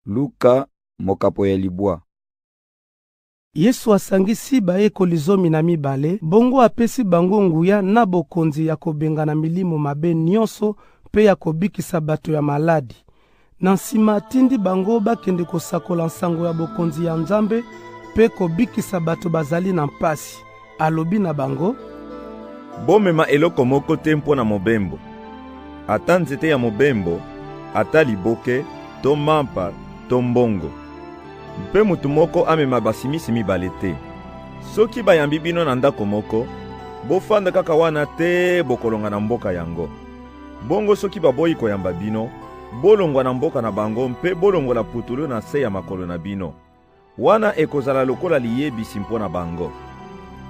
Luka mokapo ya libwa. Yesu asangisi bayekoli 12, bongo apesi bango nguya na bokonzi ya kobengana milimo mabe nyonso mpe ya kobikisa bato ya maladi. Na nsima atindi bango bakende kosakola nsango ya bokonzi ya Nzambe mpe kobikisa bato bazali na mpasi. Alobi na bango: Bomema eloko moko te mpo na mobembo, ata nzete ya mobembo, ata liboke, to mampa, to mbongo. Mpe moto moko amema basimisi mibale te. Soki bayambi bino na ndako moko, bofanda kaka wana te bokolonga na mboka yango. Bongo soki baboyi koyamba bino, bolongwa na mboka na bango mpe bolongola putulu na se ya makolo na bino. Wana ekozala lokola liyebisi mpo na bango.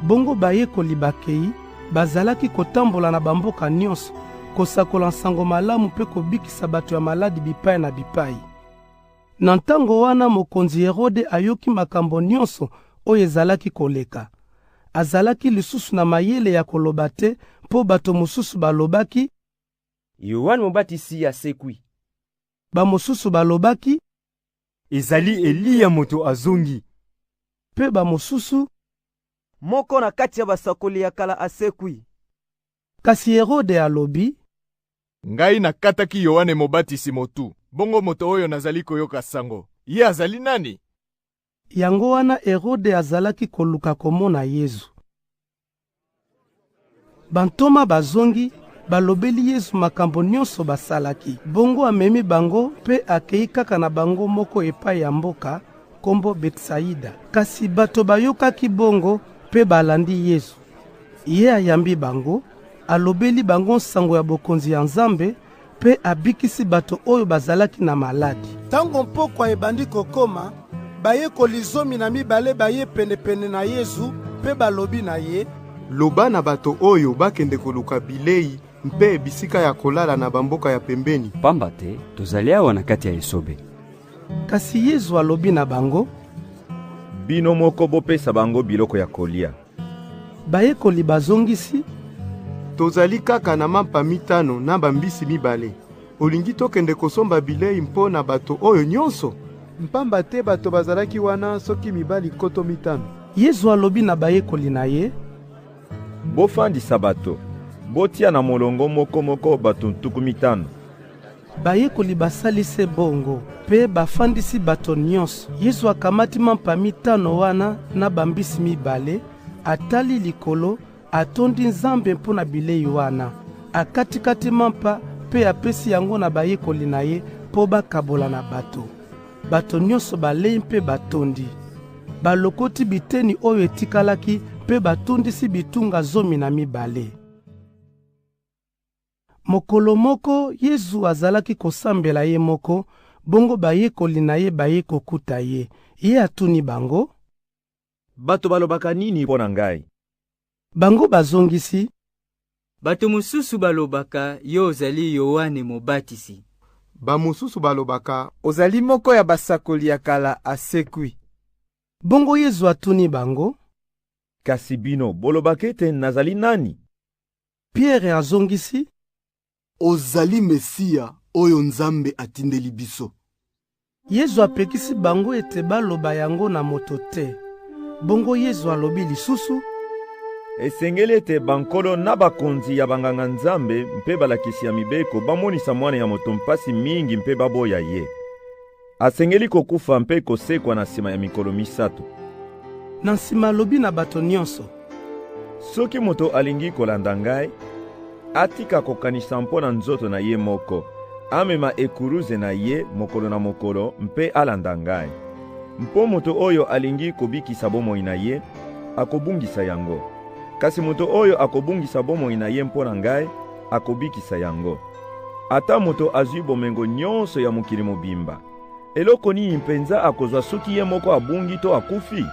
Bongo bayekoli bakei, bazalaki kotambola na bamboka nyonso, kosakola nsango malamu mpe kobikisa bato ya maladi bipai na bipai. Na ntango wana mokonzi Herode ayoki makambo nyonso oyo ezalaki koleka. Azalaki lisusu na mayele ya koloba te, mpo bato mosusu balobaki: Yoane Mobatisi asekwi. Bamosusu balobaki: Ezali Eliya moto azongi. Mpe bamosusu: Moko na kati ya basakoli ya kala asekwi. Kasi Herode alobi: Ngai nakataki Yoane Mobatisi motu, bongo moto oyo nazali koyoka sango, ye azali nani? Yango wana Herode azalaki koluka komona Yezu. Bantoma bazongi, balobeli Yezu makambo nyonso basalaki. Bongo amemi bango mpe akei kaka na bango moko epai ya mboka kombo Betsaida. Kasi bato bayokaki bongo mpe balandi Yezu. Ye ayambi bango, alobeli bango nsango ya bokonzi ya Nzambe mpe abikisi bato oyo bazalaki na maladi. Tango mpokwa ebandi kokoma, bayekoli 12 baye penepene na Yezu mpe balobi na ye: Loba na bato oyo bakende koluka bilei mpe bisika ya kolala na bamboka ya pembeni, pamba te tozali awa na kati ya esobe. Kasi Yezu alobi na bango: Bino moko bopesa bango biloko ya kolia. Bayekoli bazongisi: Tozali kaka na mampa 5 na bambisi 2. Olingi tokende kosomba bilei mpo na bato oyo nyonso? Mpamba te bato bazalaki wana soki mibali 5,000. Yezu alobi na bayekoli na ye: Bofandisa bato, botia na molongo moko moko bato 50. Bayekoli basali se bongo mpe bafandisi bato nyonso. Yezu akamati mampa 5 wana na bambisi 2, atali likolo, atondi Nzambe mpo na bilei wana. Akatikati mampa mpe apesi yango na bayekoli na ye mpo bakabola na bato. Bato nyonso balei mpe batondi. Balokoti biteni oyo etikalaki mpe batondisi bitunga 12. Mokolo moko Yezu azalaki kosambela ye moko, bongo bayekoli na ye baye kokuta ye. Ye atuni bango: Bato balobaka nini mpo na ngai? Bango bazongisi: Bato mosusu balobaka yo ozali Yoane Mobatisi. Bamosusu balobaka ozali moko ya basakoli ya kala asekwi. Bongo Yezu atuni bango: Kasi bino bolobaka ete nazali nani? Pierre azongisi: Ozali Mesia oyo Nzambe atindeli biso. Yezu apekisi bango ete baloba yango na moto te. Bongo Yezu alobi lisusu: Esengeli ete bankolo na bakonzi ya banganga Nzambe mpe balakisi ya mibeko bamonisa mwana ya moto mpasi mingi mpe baboya ye. Asengeli kokufa mpe kosekwa na nsima ya mikolo 3. Na nsima alobi na bato nyonso: Soki moto alingi kolanda ngai, atika kokanisa mpo na nzoto na ye moko, amema ekuruze na ye mokolo na mokolo mpe alanda ngai. Mpo moto oyo alingi kobikisa bomoi na ye, akobungisa yango. Kasi moto oyo akobungisa bomoi na ye mpo na ngai, akobikisa yango. Ata moto azwi bomengo nyonso ya mokili mobimba, eloko nini mpenza akozwa soki ye moko abungi to akufi?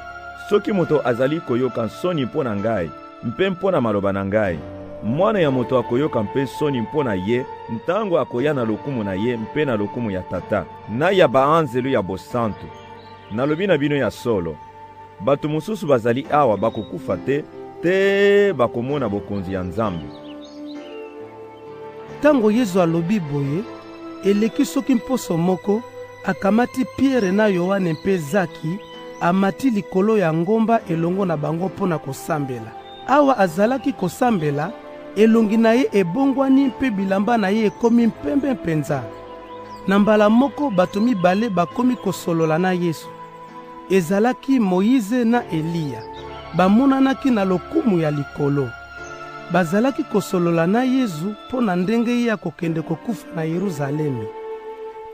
Soki moto azali koyoka nsoni mpo na ngai mpe mpo na maloba na ngai, mwana ya moto akoyoka mpe soni mpo na ye ntango akoya na lokumu na ye mpe na lokumu ya Tata na ya baanzelu ya bosantu. Nalobi na bino ya solo, bato mosusu bazali awa bakokufa te, te bakomona bokonzi ya Nzambe. Tango Yezu alobi boye, eleki soki mposo moko, Akamati Piere na Yoane mpe Zaki, amati likolo ya ngomba elongo na bango mpo na kosambela. Awa azalaki kosambela, elongi na ye ebongwani mpe bilamba na ye ekomi mpembe mpenza. Na mbala moko bato mibale bakomi kosolola na Yesu. Ezalaki Moyize na Eliya. Bamonanaki na lokumu ya likolo. Bazalaki kosolola na Yezu mpo na ndenge ye akokende kokufa na Yeruzalemi.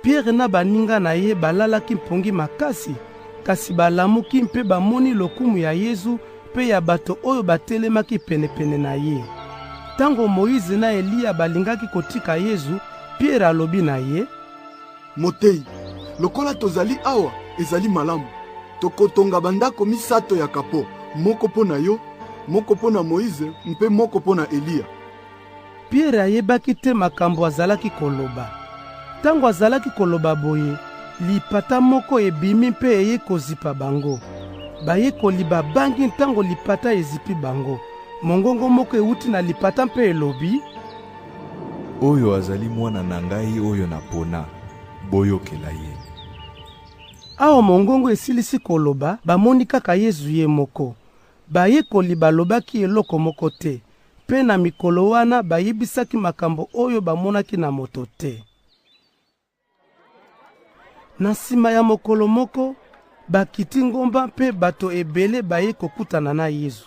Piere na baninga na ye balalaki mpongi makasi, kasi balamuki mpe bamoni lokumu ya Yezu mpe ya bato oyo batelemaki penepene na ye. Tango Moyize na Eliya balingaki kotika Yezu, Piere alobi na ye: Moteyi, lokola tozali awa, ezali malamu. Tokotonga bandako misato ya kapo, moko mpo na yo, moko mpo na Moize mpe moko mpo na Eliya. Piere ayebaki te makambo azalaki koloba. Tango azalaki koloba boye, lipata moko ebimi mpe eye kozipa bango. Bayekoli babangi ntango lipata ezipi bango. Mongongo moko ewuti na lipata mpe elobi: Oyo azali mwana na ngai oyo napona, boyokela ye. Awa mongongo esilisi koloba, bamoni kaka Yezu ye moko. Bayekoli balobaki eloko moko te, mpe na mikolo wana bayebisaki makambo oyo bamonaki na moto te. Na nsima ya mokolo moko, bakiti ngomba mpe bato ebele baye kokutana na Yezu.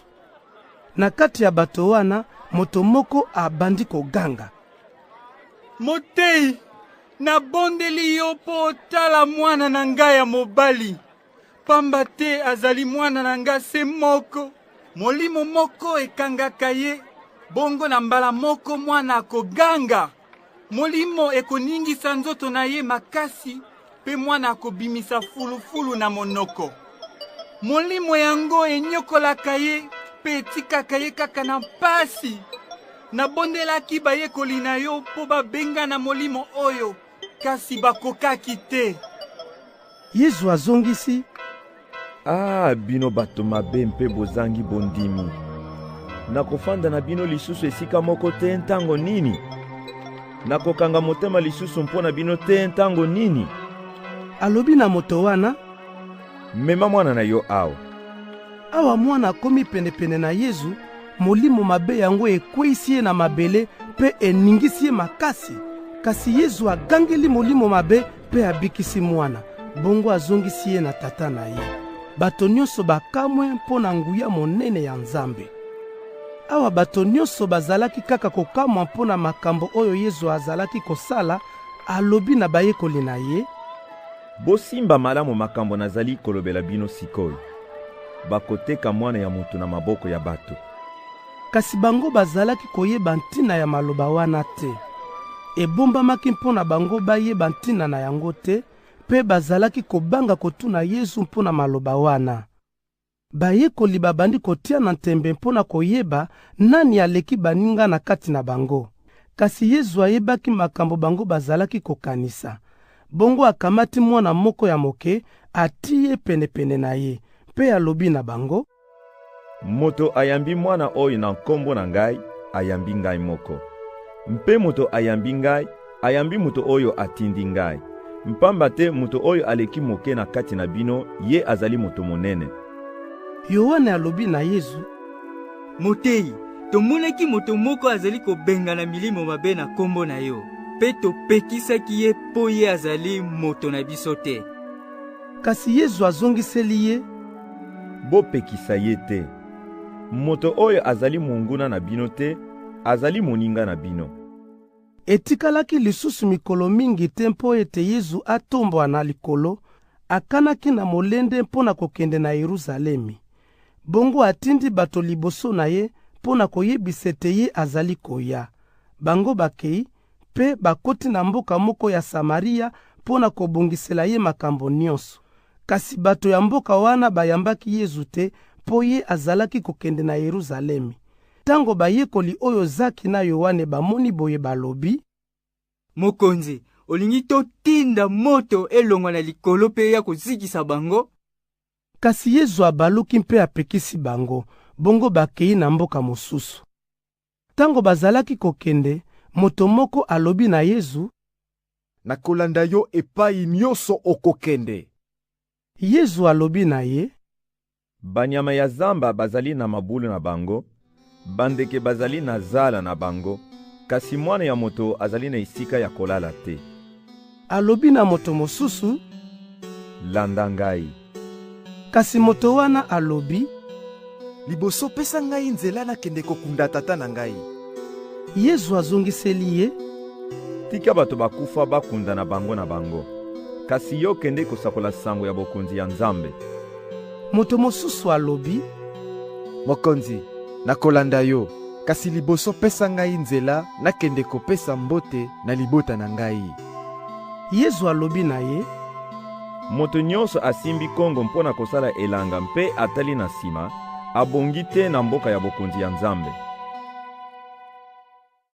Na kati ya bato wana, moto moko abandi koganga: Moteyi, nabondeli yo mpo otala mwana na ngai ya mobali, pamba te azali mwana na ngai se moko. Molimo moko ekangaka ye, bongo na mbala moko mwana akoganga. Molimo ekoningisa nzoto na ye makasi mpe mwana akobimisa fulufulu na monoko. Molimo yango enyokolaka ye mpe etikaka ye kaka na mpasi. Nabondelaki bayekoli na yo mpo babengana molimo oyo, kasi bakokaki te. Yezu azongisi: Ah, bino bato mabe mpe bozangi bondimi! Nakofanda na bino lisusu esika moko te ntango nini? Nakokanga motema lisusu mpo na bino te ntango nini? Alobi na moto wana: Mema mwana na yo awa. Awa mwana akomi penepene na Yezu, molimo mabe yango ekweyisi ye na mabele mpe eningisi ye makasi. Kasi Yezu agangeli molimo mabe mpe abikisi mwana, bongo azongisi ye na tata na ye. Bato nyonso bakamwe mpo na nguya monene ya Nzambe. Awa bato nyonso bazalaki kaka kokamwa mpo na makambo oyo Yezu azalaki kosala, alobi na bayekoli na ye: Bosimba malamu makambo nazali kolobela bino sik'oyo. Bakoteka Mwana ya Moto na maboko ya bato. Kasi bango bazalaki koyeba ntina ya maloba wana te. Ebombamaki mpo na bango bayeba ntina na yango te, mpe bazalaki kobanga kotuna Yezu mpo na maloba wana. Bayekoli babandi kotiana ntembe mpo na koyeba nani aleki baninga na kati na bango. Kasi Yezu ayebaki makambo bango bazalaki kokanisa. Bongo akamati mwana moko ya moke, atii ye penepene na ye, mpe alobi na bango: Moto ayambi mwana oyo na nkombo na ngai, ayambi ngai moko. Mpe moto ayambi ngai, ayambi moto oyo atindi ngai. Mpamba te moto oyo aleki moke na kati na bino, ye azali moto monene. Yoane alobi na Yezu: Moteyi, tomonaki moto moko azali kobengana milimo mabe na nkombo na yo, mpe topekisaki ye mpo ye azali moto na biso te. Kasi Yezu azongiseli ye: Bopekisa ye te. Moto oyo azali monguna na bino te, azali moninga na bino. Etikalaki lisusu mikolo mingi te mpo ete Yezu atombwa na likolo, akanaki na molende mpo na kokende na Yeruzalemi. Bongo atindi bato liboso na ye mpo na koyebisa ete ye azali koya. Bango bakei mpe bakoti na mboka moko ya Samaria mpo na kobongisela ye makambo nyonso. Kasi bato ya mboka wana bayambaki Yezu te mpo ye azalaki kokende na Yeruzalemi. Tango bayekoli oyo Zaki na Yoane bamoni boye balobi: Mokonzi, olingi totinda moto elongwa na likolo mpe eya kozikisa bango? Kasi Yezu abaluki mpe apekisi bango, bongo bakei na mboka mosusu. Tango bazalaki kokende, moto moko alobi na Yezu: Nakolanda yo epai nyonso okokende. Yezu alobi na ye: Banyama ya zamba bazali na mabulu na bango, bandeke bazali na zala na bango, kasi mwana ya moto azali na esika ya kolala te. Alobi na moto mosusu: Landa ngai. Kasi moto wana alobi: Liboso pesa ngai nzela nakende kokunda tata na ngai. Yezu azongiseli ye: Tika bato bakufa bakundana bango na bango, kasi yo kende kosakola sango ya bokonzi ya Nzambe. Moto mosusu alobi: Mokonzi, nakolanda yo, kasi liboso pesa ngai nzela nakende kopesa mbote na libota na ngai. Yezu alobi na ye: Moto nyonso asimbi kongo mpo na kosala elanga mpe atali na nsima, abongi te na mboka ya bokonzi ya Nzambe.